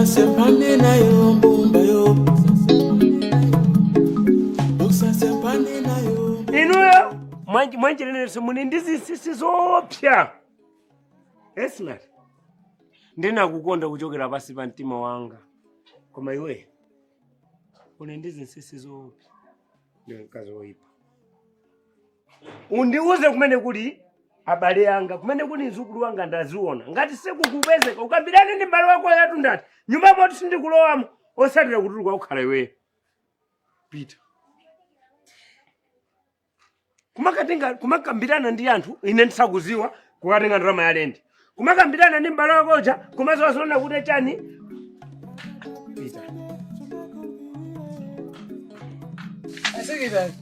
Usasempane nayo mbumba yo. Usasempane nayo. Inuyo mwanjilenenso muli ndi zinsinsi zoopsa. Esnat, ndinakukonda kuchokera pasi pa mtima wanga, koma iwe uli ndi zinsinsi zoopsa. Ndiwe mkazi woyipa. Undiuze kumene kuli abale anga, kumene kuli mzukulu wanga, ndaziona. Ngati sikukupezeka, ukambirane ndi m'bale wako yatu. Ndati nyumba moti sindikulowamo osatira kutuluka kukhala iweyo. Pita kumakatenga, kumakambirana ndi anthu ine ndisakuziwa, kukatenga ndalama ya lendi, kumakambirana ndi m'bale wako uja, kumaziwazona kuti chani. Pita. Asekretary,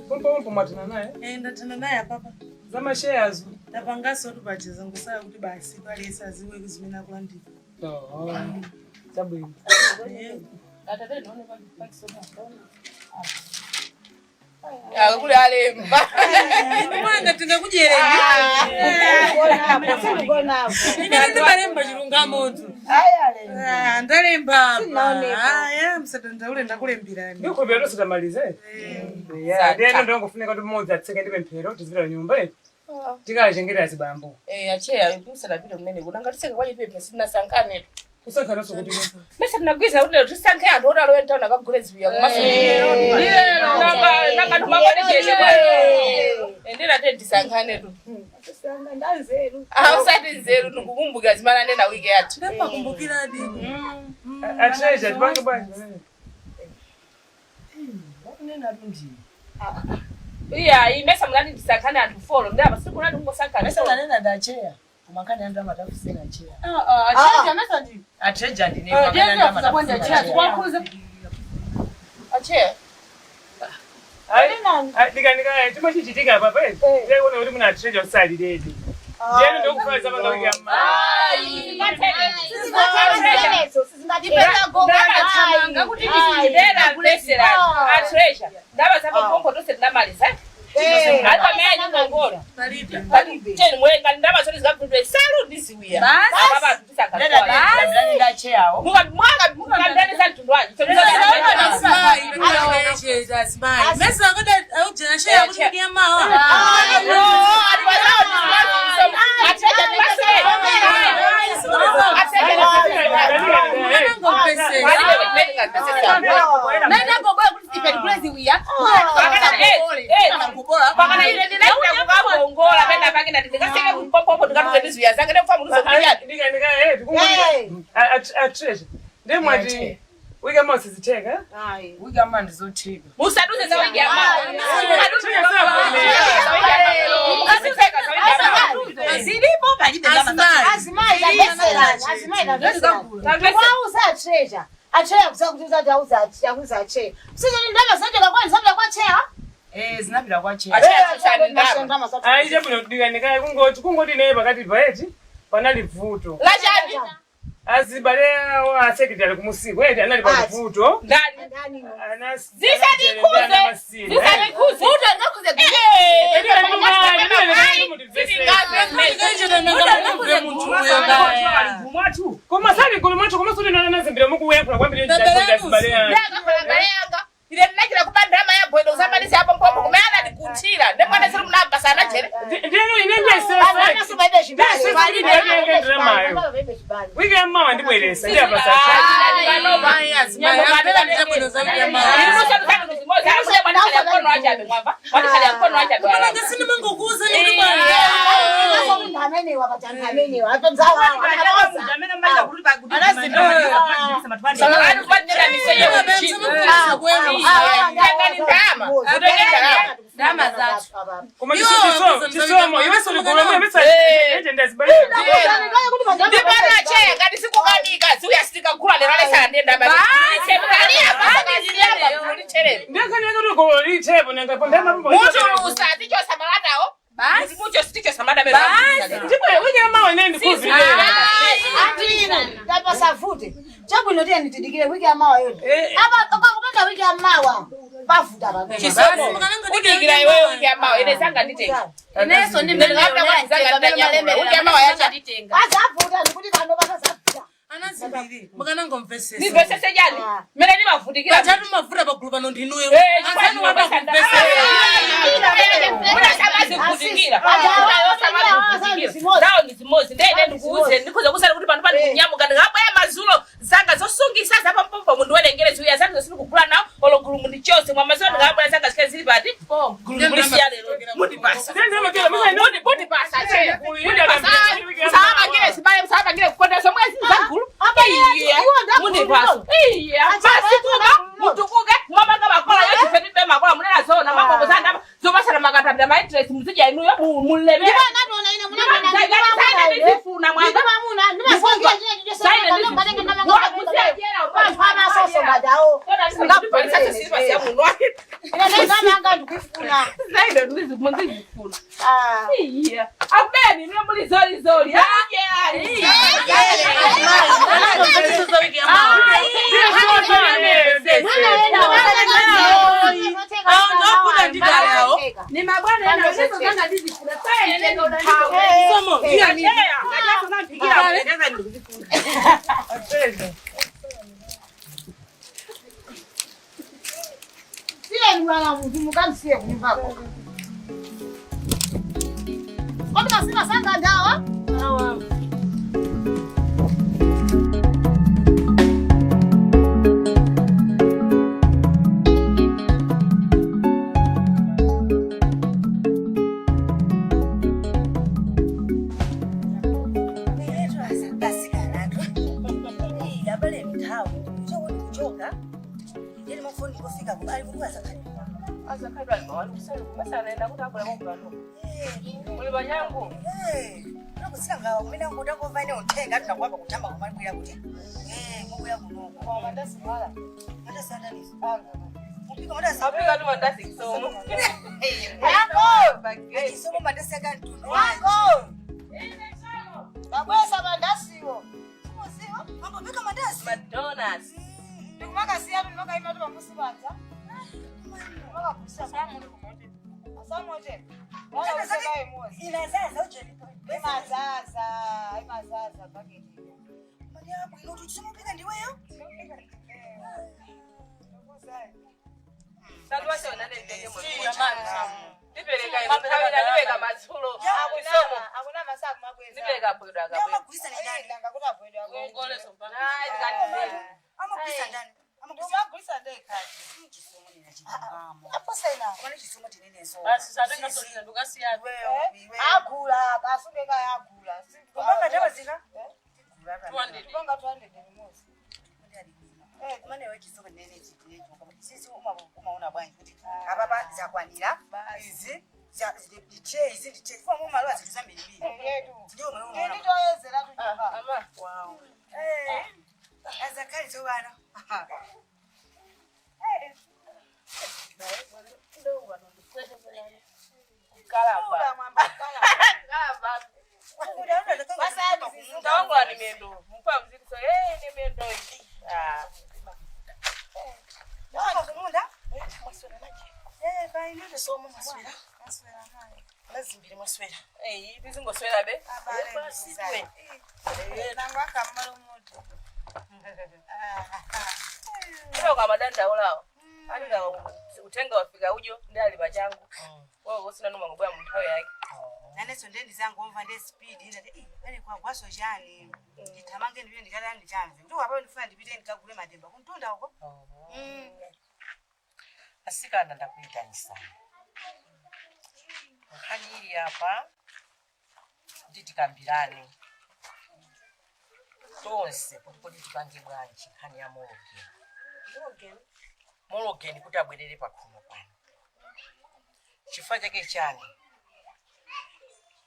pompo pompo mwathana naye? Eh, ndathana naye apapa. Za mashares. Tapangaso tupachiza ngosala kuti basi palesa aziwe zimene akulandira. Oh, chabwino. Eh. Akuli alemba. Ndikuona ngati ngakudyereni. Ine ndimalemba chilungamotu. Ah, ndalemba apa. Aya, msadandaule, ndakulembirani. Ndikhulupirira tonse tamalize. Yeah, ndiyeno ndongofunika kuti mmodzi atseke ndi pemphero, tizipita nyumba eti. Tikachengera azibambo. Eh, acheya, musadapite kumene kuti angatiseke kwa chipepe sinasankhane. Kusankhananso kuti Mese tinagwiza kuti lero tisankhe anthu oti alowe mtown akagule ziwiya komanso. Nanga tumakonecheze ndina te tisankhane tu. Ah, usati nzeru, ndikukumbukira zimene anena wiki yathu. Ndamakumbukiradi. A treasurer, tipange bwanji pamene? Iya, imesa munati tisankhane anthu four, ndapa sikunati kungosankhana. Mesa nanena ndacheya kumakhani andu amatafusira cheya. Ah, A treasurer ndine. Acheya. Ayi, dikanika chomwe chichitika apa pezi. Ndikuona kuti muna treasurer usali ready. Ndiyeno ndokufuna zapanga wiki yamma. Ndera kulesera a treasurer. Ndaba zapaphongo tonse tinamaliza. Ali pamene anyongongora. Palibe. Cheni mwenga ndaba zoti zikagulidwe nsalu ndi ziwiya. Baba tisankhane. Ndacheyawo. Mukambirane za mtundu wanji. Azimayi, ndikucheza azimayi. Mesa akuda aujena sheya kuti kudya mawa. Ngopesesa. Dikanika eh tikungoti a treasurer. Ndiye mwati wiki yamma sizitheka. Wiki yamma ndizotheka. Musaduze za wiki yamawa. Zilipo, palibe. Azimayi. Azimayi, wauza a treasurer, a chair kusakuti auza auza a chair sizoni ndama zachoka kwani, zapita kwa chair. Eh, zinapita kwa cheya. Ayi, chabwino, dikanika kungoti naye pakati paeti panali vuto. Lachani? Azibale awo a secretary kumusiku eti anali pa vuto. Ndani? Zisanikhuze. Zisanikhuze. Koma sali gulu mwathu, koma suli nana nazimbira mukuyankhula kwambiri azibale anu. Ndakakhala ine ndinachira kuba ndalama ya bwino kusamalisa apo mpompo kumene anandikuthira ndemwana siri munabva sanajere. Ndiyeno ine ndiyesesa wiki yammawa ndibweresa ndiyapasa. Azimayi, apela ndabwino za kudya mawa. Kumananga sindimangokuuza nikuti bwana. Amenewa pachanthu amenewa. Ndalama zathu. Koma chisomo, iwe suli gulu mwe mesa ejenda azibale. Ndipano acheya, ngati sikukanika ziuya sitikagula lero alesala ndendamalicherere. Ndiyakhani kuti gulu lithepo nanga ndamapo. Mutulusa tichosa malatawo mucho sitichosa malata. Ndibwere wiki yammawa ine ndikuzilera. Tapasavute, chabwino, tiyeni tidikire wiki yamawa yoyo. Apa ukakupenda wiki yamawa pavuta pamene. Chisomo, udikira iweyo wiki yamawa, ine zanga nditenga. Ineso ndi Ndingaenda kwa zanga nditanyamula. Wiki yamawa yacha. Azavuta ndikuti pano pasazavuta. Anazimbiri mukanangomvesesa. Ndimvesese chani? Mene ndimavutikira. Pachatu mavuta pagulu pano ndinuyo. Eh, chifukwa Anzanu wambakumvesesa. Munasamazivutikira. Zawo ndi zimodzi. Ndene ndikuuze ndikhoza kusala kuti pano pali kunyamuka ndikabwera mazulo zanga zosungisa zapampompo mundiwerengere ziwiya zanu zosiri kugula nawo olo gulu mundichose mwamazulo ndikabwera zanga zikhale zili pati gulu mulisiya lero mundipasa. Mundipasa che. Mundipasa. Musawapangire sibale musawapangire kukonda zomwe zili za gulu. Iya. Mundipasa. Iya. Masikuka mutukuke mwamanga makola yotife tibe makola munena zona mambo zandama zopasana makatambira ma interest muzidya inuyo mulemera. Ndipo anationa ine munanena Ndizifuna mwanga. Ndipo amuna ndimasangira chine chicho Ine ndikuifuna. Ah. Akubeni niwe muli zoli zoli. Anangomvesesa wiki yamawa. Ni mabwana ena unezo zanga ndizifuna. Somo, iya ni. Siye mwana munthu mukamsiye kunyumbako. Kodi masima sanga ndawa? Babwesa mandasiwo. Ndikumakasiya ndinokaima kuti pamusipanza. Imazaza, imazaza paketi. Akuna masaku mabweza. Ndumagwisa ndekhazi. Agula, kasungeka yagula. Tupanga 200 limodzi. Apapa zakwanira izi ndiche izi ndiche chifukwa mumalowa zinthu zambirimbiri Yetu. Nditoyezera tunyumba. azakhali tsopano. Tawangula ni mendo. Mpa mziki so eh ni mendo. Ah. Eh, tizingoswera be. Sio kama danda ulao. Hadi utenga wafika ujo ndi ali pachangu. Wewe usina numa ngobwa munthawi yake. Nanenso nde ndizangomva nde speed ndati pane kwagwaso chani ndithamange ndipite ndikatani ndichamve kuti apapo ndifuna ndipite ndikagule matemba kumtunda uko. Asikana, ndakuitanisa nkhani ili apa kuti tikambirane tonse kuti kodi tipange bwanji nkhani ya Mologeni. Mologeni kuti abwerere pakhomo pano chifukwa chake chani?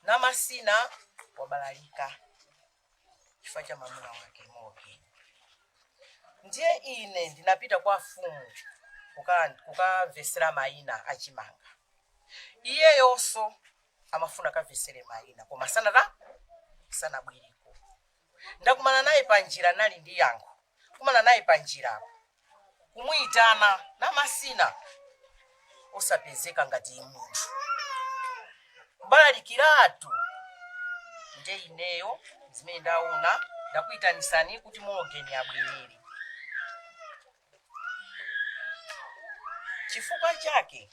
Namasina wabalalika chifukwa cha mamuna wake Mologeni. Ndiye ine ndinapita kwa fumu kukamvesera mayina achimanga. Iyeyonso amafuna kamvesere mayina koma sanata sanabwereko. Ndakumana naye panjira, nali ndi yankho kumana naye panjirapo kumuyitana Namasina osapezeka ngati munthu kubalalikiratu. Nde ineyo zimene ndaona Ndakuyitanisani kuti Morgan abwerere. Chifukwa chake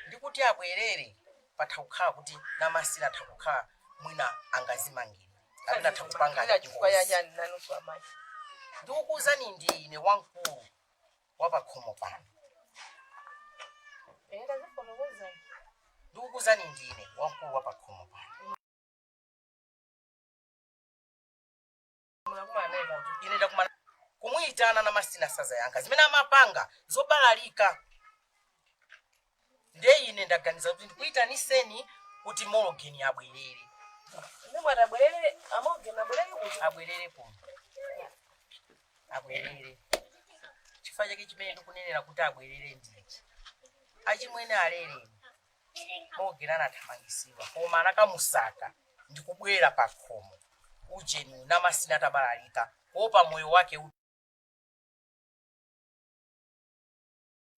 ndikuti abwerere, patha kukhala kuti Namasina atha kukhala mwina angazimangire kapena atha kupanga Chifukwa chachani nanunso amayi? Ndikukuwuzani, ndine wamkulu wa pakhomo pano. Ndikukuwuzani, ndine wamkulu wa pakhomo pano. Ine ndakumana kumuyitana Namasina, sazayankha, zimene amapanga zobalalika. Ndiye ine ndaganiza kuti ndikuyitaniseni kuti Morgan abwerere. Ndimwe abwerere, aMorgan abwerere kuti? Abwerere kuno, abwerere. Chifukwa chake chimene ndikunenera kuti abwerere ndichi: achimwene alere Morgan anathamangisiwa, koma anakamusaka ndikubwera pa khomo ujeni Namasina atabalalika, kuopa moyo wake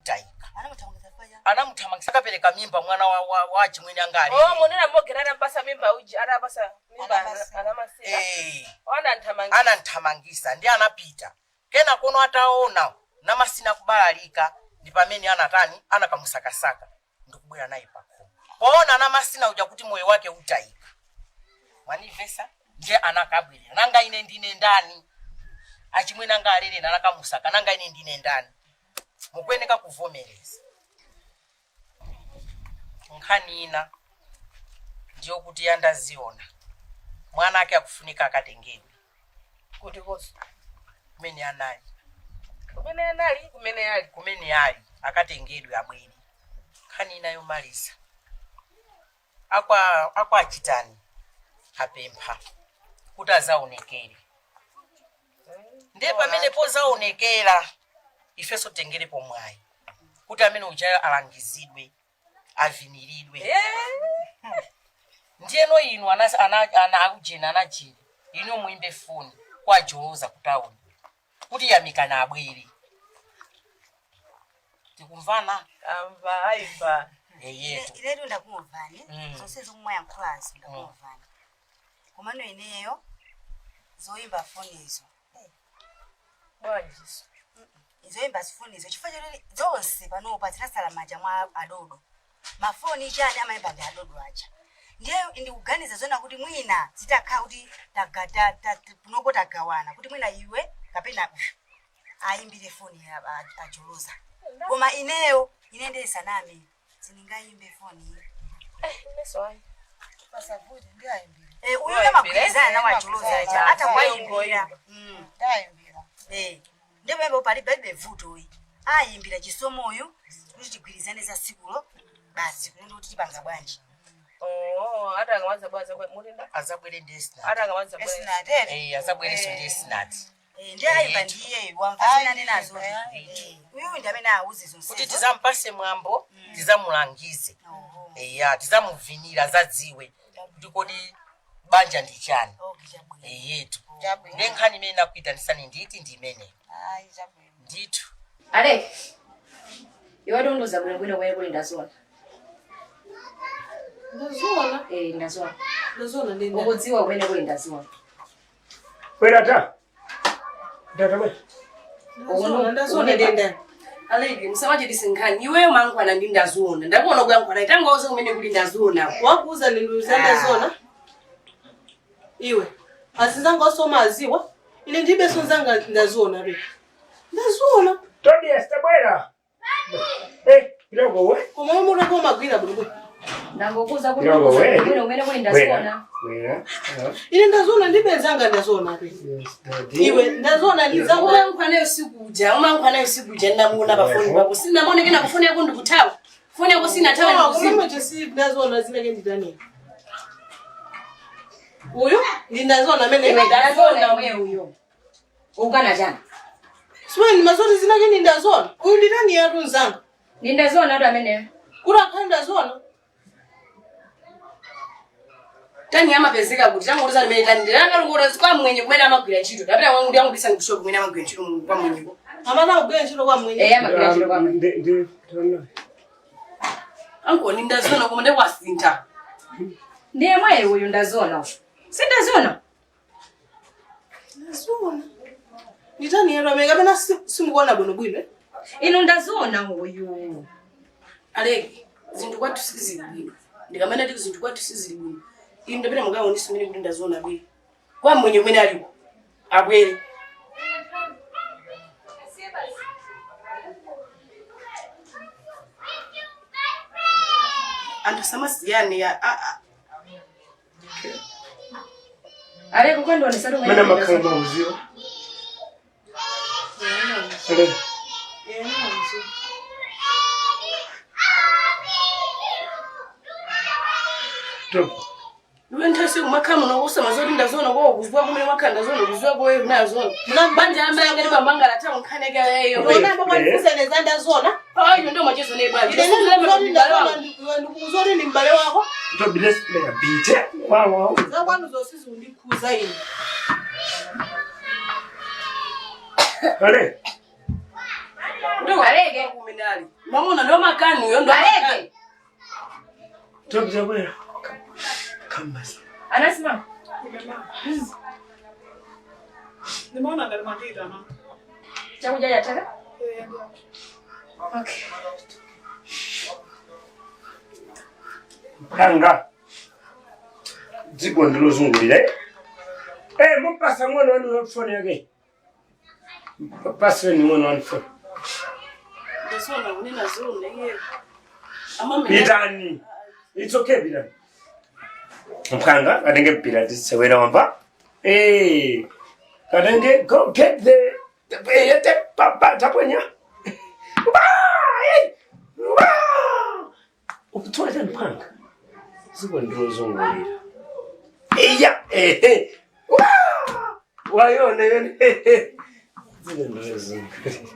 utayika. Anamuthamangisa faya. Anamuthamangisa, akapereka mimba mwana wa achimwene anga alere. Oh, munena Morgan anampasa mimba uji, anapasa mimba? Anamasina. Anamasina. Eh. Ananthamangisa. Ananthamangisa ndi anapita kena kono, ataona Namasina kubalalika ndi pamene anatani, anakamusakasaka ndikubwera naye pakhomo. Poona Namasina uja kuti moyo wake utayika, mwanimvesa? Ndiye anakabwerera. Nanga ine ndine ndani? Achimwene anga alere anakamusaka, nanga ine ndine ndani? Mukuyeneka kuvomereza. Nkhani ina ndiyo kuti yandaziona, mwana ake akufunika akatengedwe. Kuti koso? Kumene anali. Kumene anali, kumene ali. Kumene ali, akatengedwe abwere. Nkhani ina yomaliza, akwa achitani apempha kuti azaonekere. Ndiye pamene pozaonekera, ifenso tengerepo mwayi kuti amene ujayo alangizidwe, aviniridwe. Ndiyeno inu ana aujeni, anajeni, inu muimbe foni kwajoloza kutawuni kuti Yamikana abwere. Tikumvana? Amva, ayimba. Eyetu. Inetu ndakumvani. Zonse zomwe mwayankhulazo ndakumvani, komano ineyo zoyimba fonizo Bwanjiso? Zoyimba zifonizo, chifukwa choti zonse panopa zinasala m'manja mwa adodo. Mafoni chani, amayimba ndi adodo aja. Ndiye ndikuganiza zona kuti mwina zitakhala kuti punoko tagawana kuti mwina iwe kapena uyu ayimbire foni ajoloza, koma ineyo, ine ndisaname, sindingayimbe foni. Ineso ayi. Pasavute, ndi ayimbira. Eh, uyu amagwirizana nawo ajoloza aja, atakuayimbira. Ndayimbira. Eh, ndipo palibe vuto uyi ayimbira Chisomoyu kuti tigwirizane za sikulo basi, kulendo kuti tipanga bwanji. Oh, atangamaza bwaza mulinda. Azabwere ndi Esnat. Atangamaza bwaza. Esinatere. Eh, azabwereso ndi Esnat. Eh, ndiye ayimba ndiye wamva zinane nazo. Uyu ndi amene awuze Kuti zonsezo. tizampase mwambo, tizamulangize, eya, tizamuvinira zadziwe kuti kodi banja ndi chani. Okay, chabwino. Eyetu. Chabwino. Ndiye nkhani imene nakuitanisani nditi ndi imene. Ayi, chabwino. Ndithu. Ale, iwe tunduza bwinobwino kumene kuli Ndaziona. Ndaziona. Eh, Ndaziona. Ndaziona ndi ndani? Ukudziwa kumene kuli Ndaziona? Bwera ta. Tata, bwera. Ndaziona, Ndaziona ndi ndani? Aleki, musamachitise nkhani. Iweyo mankhwana ndi Ndaziona, ndakuona kuyankhwana, itangauze kumene kuli Ndaziona. Wakuuza ndi nduza Ndaziona? Iwe azinzanga osoma aziwa, ine ndibe sonzanga Ndaziona be Ndaziona. Tobias, tabwera. Eh, kidogo we. Koma omwe mutako umagwira bwinobwino. Ndangokuza kuti Kidogo unduza we. bwinobwino kumene kuli Ndaziona. Bwera. Ine Ndaziona ndibe nzanga Ndaziona be. Yes, daddy. Iwe Ndaziona ndizangu. Umankhwanayo sikuja, umankhwanayo sikuja, ndamuona pafoni pako, sinamuonekena kufoni yako, ndikuthawa foni yako, sinathawa, ndikuziwa. Kumeme chesi Ndaziona zinake nditani? Uyu ndi Ndaziona amene. Iwe, Ndaziona iwe uyo. Ukana chani? Siweni mazoti zinake ndi Ndaziona. Uyu nditani yatu nzanga? Ndi Ndaziona atu ameneyo. Kuti akhale Ndaziona. Tani amapezeka kuti tangotiza limene tani ndirangalukota kwa mwenye kumene amagwira ntchito, tapita mwangu ndiyangudisa ndikushopu kumene amagwira ntchito kwa mwenyeko. Amene akugwira ntchito kwa mwenye? Eh, amagwira ntchito kwa mwenye. Ndi ndi Ankoni Ndaziona koma ndikwasintha. Ndiye mwayi uyu Ndaziona uyu. Si Ndaziona? Ndaziona. Nditani yero amene kapena simukuona bwinobwino. Eh? Inu ndaziona uyu. Aleke, zinthu kwathu sizili bwino. Ndikamana ndi zinthu kwathu sizili bwino. Inu ndapita mukaonesa mmene kuti ndaziona bwino. Kwa mwenye umene aliko. Abwere. Anthu samasiyane ya a a. Aleke ukandionesa Mene makhala mauziwa. Ale. Top. Iwe nthawi kumakhala muno usama zoti ndaziona kwa kuziwa kumene wakhala ndaziona kuziwa kwa wewe unaziona. Banja ambaye angati pambangala tawo nkhaneka yeyo. Unaona mbona ndifuseneza ndaziona? Ayo ndio machezo ne bwana. Ine ndikuti ndaziona ndikukuza ni mbale wako. Top, let's play a beat. Wow, wow. Zakwanu zonse zikundikhuza ine. Ale. Ndio Aleke. kumenali. Mamona ndio makani uyo ndio makani. Aleke. Top zabwera. Come basi. Anasimama. Nimeona ngati mwandita ma. Chakudya chataka? Okay. Kanga. Dziko ndilozungulira. Eh, mupasa ng'ono wanu foni yake. Paseni ng'ono wanu foni. Ndaziona unena zona iye. Amame. Pitani. It's okay, Pitani. Mphanga, katenge mpira tisewera wamba. Eh. Katenge go get the the papa tapwenya. Ba! Eh! Ba! Ukuthola tani mphanga. Dziko ndilozungulira. Iya, eh. Wa! Wayona yona. Dziko ndilozungulira.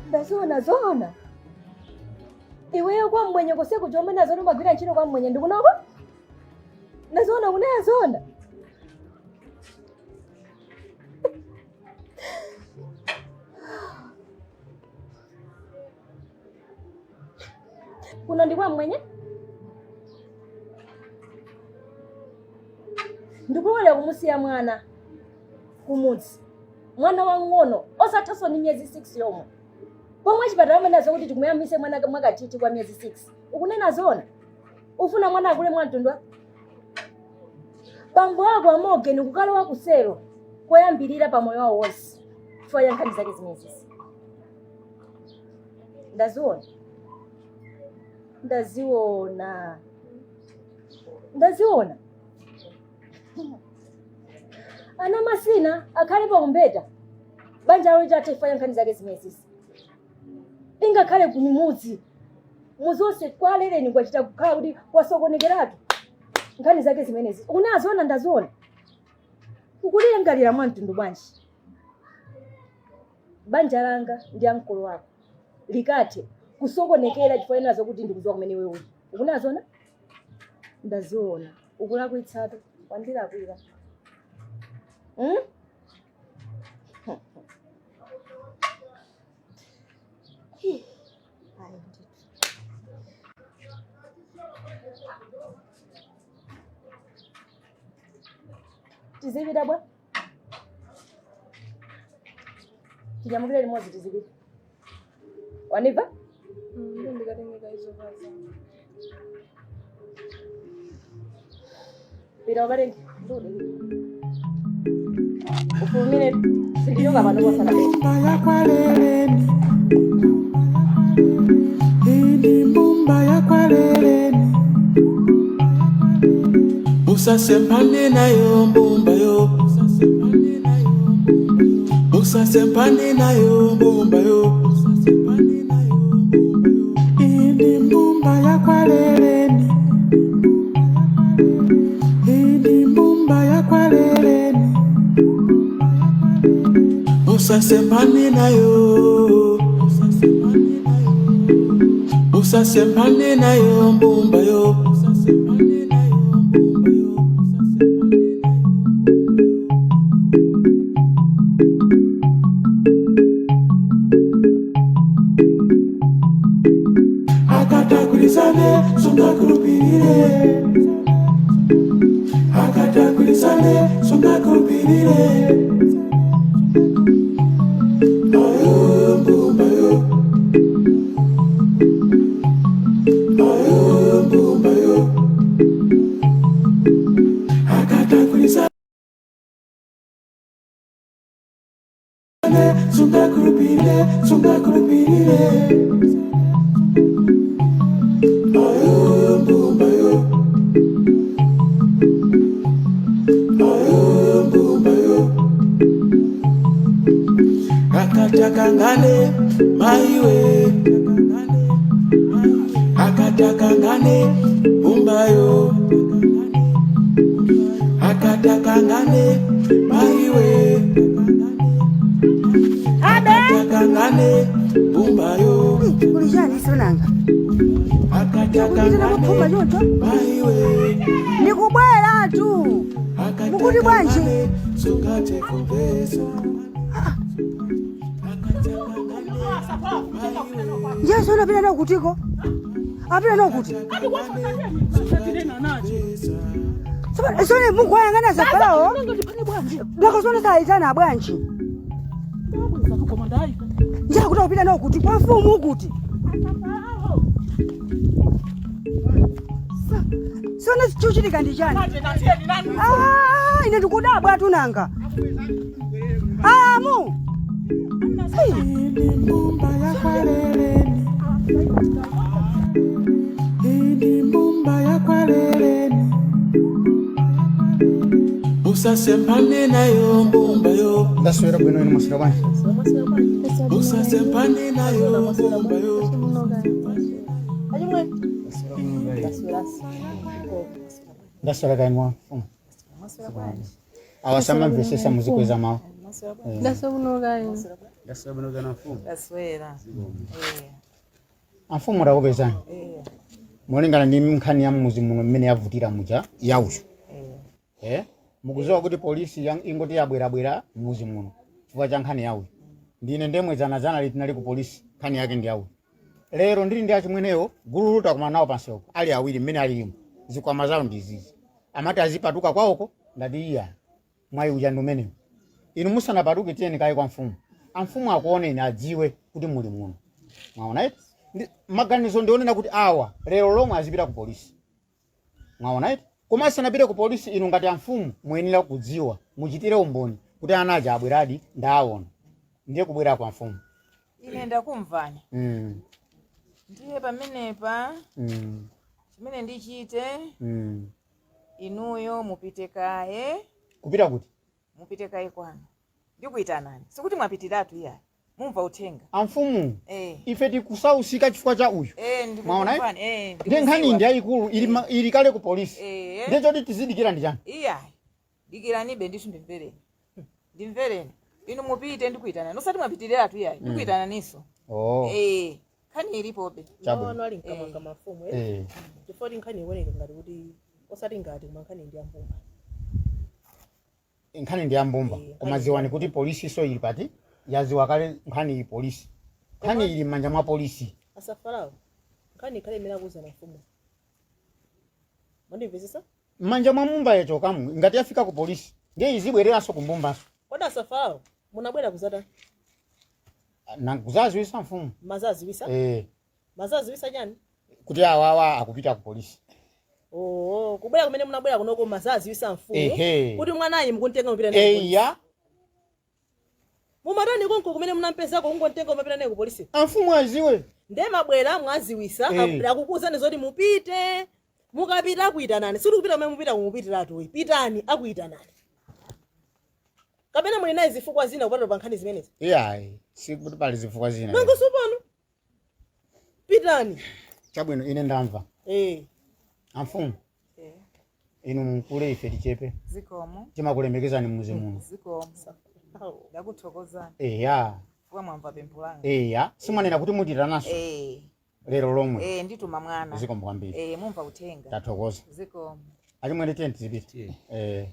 Ndaziona zona. Iweyo kwa mwenye kose kujoma nazo umagwira ntchito kwa mwenye ndikunoko? Ndaziona unayazona. Kuno ndi kwa mwenye? Ndikulolera kumusiya mwana kumudzi. Mwana wang'ono osathaso ni miyezi 6 yomwe. Pomwe chipatala mwenazo kuti tikumuyamise mwana mwakathithi kwa miyezi 6. Ukunena zona? Ufuna mwana akule mwamtundwa? Bambo ako amogeni kukalowa kusero koyambirira pamoyo wawo wonse. Chifukwa cha nkhani zake zimenezi. Ndaziona. Ndaziona. Ndaziona. Ana masina akhale pakumbeta. Banja alo chatha chifukwa cha nkhani zake zimenezi. Ingakhale kumudzi. Muzonse kwaleleni kwachita kukhala kuti kwasokonekeratu. Nkhani zake zimenezi. Unaziona ndaziona. Ukulilengalira mwa mtundu bwanji. Banja langa ndi ankolo wako. Likathe kusokonekera chifukwa nazo kuti ndikudziwa kumene iwe uli. Ukunazona? Ndaziona. Ukulakwitsatu. Wandilakwira. Hmm? Ayi ndithu. Tizipita bwa? Tinyamukire limodzi tizipita. Wanimva? Ndikatengeka izo vaza. Pita ukalenge. Ufulumire sindichoka pano posanapita. Mbumba ya kwaleleni. Ini mbumba ya kwaleleni. Usasempane nayo mbumba yo. Usasempane nayo mbumba yo. Ini mbumba ya kwaleleni. Ini mbumba ya kwaleleni. Usasempane nayo. Usasempane nayo mbumba yo. Akatakulisane sungakulupirire. Akatakulisane sungakulupirire. Ayo mbumba yo. Ayo mbumba yo. Akatakulisane sungakulupirire, sungakulupirire. Ayo mbumba yo. Ayo mbumba yo. Akatakangane maiwe. Akatakangane mbumba yo. Akatakangane maiwe. Akatakangane mbumba yo. Kulijani sonanga. Akatakangane maiwe. Ndikubwera tu. Mukuti bwanji? Sungate kumbeza. Yesu unapita nawo kutiko? Apita nawo kuti? Sone Mungu wayang'ana zapalawo. Ndakazona sayitana bwanji. Njakuti kupita nawo kuti kwa mfumu kuti. Sone chuchitika ndi chani? Ah, ine ndikudabwa tunanga. Amu. Ini mbumba ya kwaleleni. Ini mbumba ya kwaleleni. Usasempane nayo mbumba yo. Ndaswera bwino inu mwaswera bwanji. Usasempane nayo mbumba yo. Ndaswera kaini mwa mfumu. Awasamamvesesa muzikweza mawu. Ndaswera. Amfumu rakupezani. Molingana ndi nkhani ya mmuzi muno mmene yavutira muja yaucho. Mukuziwa kuti polisi ingoti yabwerabwera mmuzi muno chifukwa cha nkhani yauyo. Ndine ndemwe zanazana liti nali ku polisi nkhani yake ndi yauyo. Lero ndili ndi achimweneyo gululu takumana nawo pansepo ali awiri mmene alimo zikwama zawo ndi izizi. Amati azipatuka kwawoko ndati iya mwayi uja ndi umenewo. Inu musanapatuke tiyeni kaye kwa mfumu. Amfumu akuoneni adziwe kuti muli muno. Mwaona eti? Maganizo ndionena kuti awa lero lomwe azipita ku polisi. Mwaona eti? Koma asanapite ku polisi inu ngati amfumu muyenera kudziwa muchitire umboni kuti ana aja abweradi ndaona. Ndiye kubwera kwa mfumu. Ine ndakumvani. Ndiye pamenepa chimene ndichite inuyo mupite kaye. Kupita kuti? Mupite kaye kwanu. Ndikuyitanani. Sikuti mwapitiratu iyayi. Mumva uthenga. Amfumu. Ife tikusausika chifukwa cha uyu. Mwaona eti? Ndiye nkhani ndi yayikulu ili kale ku polisi. Ndiye choti tizidikira ndi chani? Iyayi. Dikiranibe ndithu ndimvereni. Ndimvereni. Inu mupite ndikuitanani. Usati mwapitirira iyayi. Ndikuitananinso. Oh. Eh, nkhani ilipobe. Chabwino. Mawu ali mkamwa mafumu Eh. Chifukwa ti nkhani ikuoneka ngati kuti osati ngati koma nkhani ndi yambumba. Nkhani ndi yambumba, koma ziwani kuti polisi so ili pati yaziwa kale nkhani iyi polisi, nkhani ili m'manja mwa polisi. Asafalawo, nkhani ikhale imene akuuza mafumu. Mwandimvetsetsa? M'manja mwa mumba yachokamu, ngati yafika ku polisi ndiye izibwereranso kumbumbanso. Kodi asafalawo munabwera kuzata? Kuzaziwisa mfumu. Mazaziwisa? Eh. Mazaziwisa chani? Kuti awawa akupita ku polisi. Oo, kubwera kumene munabwera kunoko mazaziwisa mfumu Ehe. kuti mwanayi mukuntenga mupita naye ku polisi. Eya. Mumatani konko kumene munampezako kungontenga mupita naye ku polisi? Amfumu aziwe. Nde mabwera mwaziwisa, akukuwuzani zoti mupite, mukapita akuitanani. Sikuti kupita kumene mupita kumupitiratu, pitani akuitanani. Kapena muli naye zifukwa zina kupatula pa nkhani zimenezi? Iyayi, sikuti pali zifukwa zina. Nango sopano pitani. Chabwino, ine ndamva. Amfumu, inu mukule ife tichepe. Zikomo. Timakulemekezani mmuzi muno. Zikomo. Ndakuthokozani. Eya. Chifukwa mwamva pempho langa. Eya, simwanena kuti mutitananso Eh. lero lomwe? Eh, ndituma mwana. Zikomo kwambiri. Eh, mumva uthenga. Tathokoza. Zikomo. Achimwene, tiye tizipita. Eh.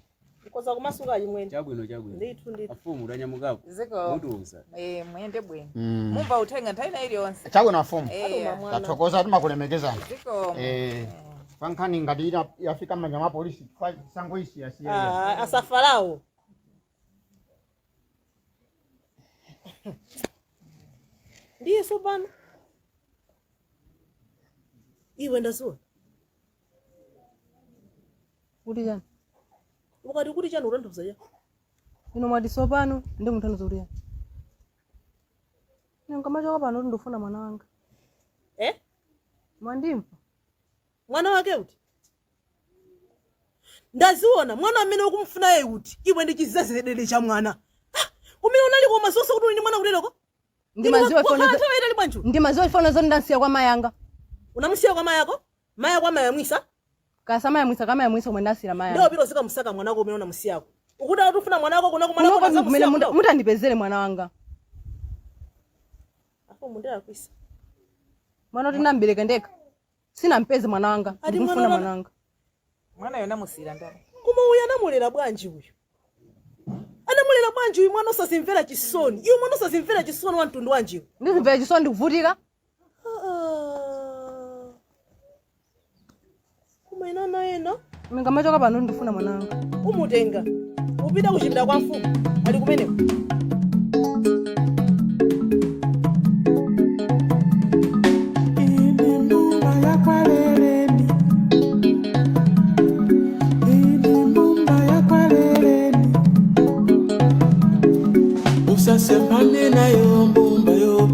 Mkoza kumasuka achimwene. Chabwino, chabwino. Ndithu, ndithu. Afumu udanyamukapo. Zikomo. Mutiuza. Eh, muyende bwino. Mm. Mumva uthenga nthawi ina iliyonse. Chabwino afumu. Eh. Tathokoza, timakulemekezani. Zikomo. Eh, pankhani ngati yafika m'manja mwa polisi sangoisiyasiya. Ah, asafalawo ndiye sopano iwe ndaziona. Kuti chani? Ukati kuti chani utanthauza cha? Ino mwati sopano ndi munthandiza kuti chani? Ine nkamachoka pano kuti ndifuna mwana wanga. Eh? Mwandimva? Mwana wake uti? Ndaziona, mwana amene ukumfunaye kuti iwe ndi chizezedere cha mwana. Ah, kumene unali koma zonse kuti uli ndi mwana kutereko? Ndimaziwa. Wakhala nthawi itali bwanji? Ndimaziwa ifano zoti ndansiya kwa mayanga. Unamusiya kwa mayako? Mayako amayamwisa? Kasamayamwisa, kamayamwisa komwe ndasiyira mayanga. Ndiwo pita uzikamusaka mwanako umene unamusiyako. Ukuti akuti ufuna mwanako kunako mwanako Kunoko ndi kumene unazamusiya kuno. mutandipezere mwana wanga. Apo mundalakwisa. Mwana kuti ndambereka ndekha sinampeze mwana wanga. Ati Ndikumfuna mwana mwana wanga. Mwana yona musira ndani? Koma uyu anamulera bwanji uyu? Anamulera bwanji uyu mwana osazimvera chisoni? Iwe mwana osazimvera chisoni wa mtundu wanji iwe? Ndizimvera chisoni ndikuvutika. Ah. Koma ina ena. Ngamachoka pano ndifuna mwana wanga. Umutenga. Upita kuchipinda kwa mfumu. Ali kumeneko. Ini mbumba ya kwaleleni. Ini mbumba ya kwaleleni. Usasempane nayo mbumba yo.